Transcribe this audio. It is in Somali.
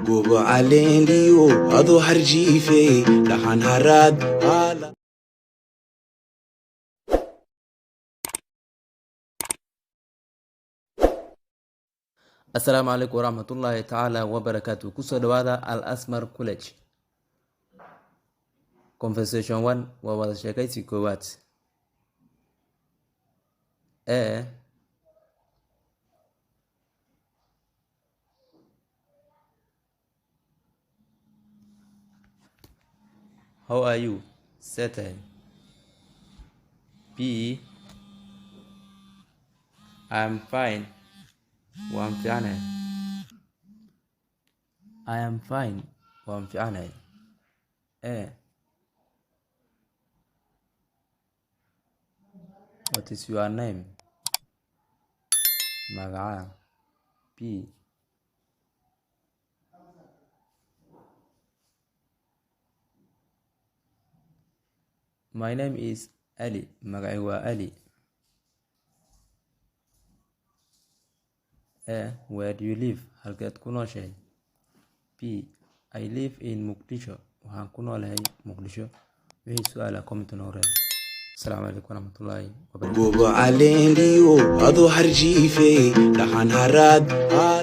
Gobo caleenliyo adoo harjiifey dhaxan haraad haala. Asalaamu calaykum waraxmatullaahi tacaala wabarakaatu. Kusoo dhawaada Al Asmar College. Conversation 1 waa wada sheekaysi koowaad. A. How are you? See tahay? B. I am fine. Waan fiicanahay. I am fine. Waan fiicanahay. A. What is your name? Magacaa? B. My name is Ali. Magacaygu waa Ali. A. Where do you live? Halkeed ku nooshahay? B. I live in Muqdisho. Waxaan ku noolahay Muqdisho. Wixii su'aala comment noogu reeb. Asalaamu calaykum waraxmatullaahi wabarakaatu. Gobo caleenliyo adoo harjiifey dhaxan haraad haala.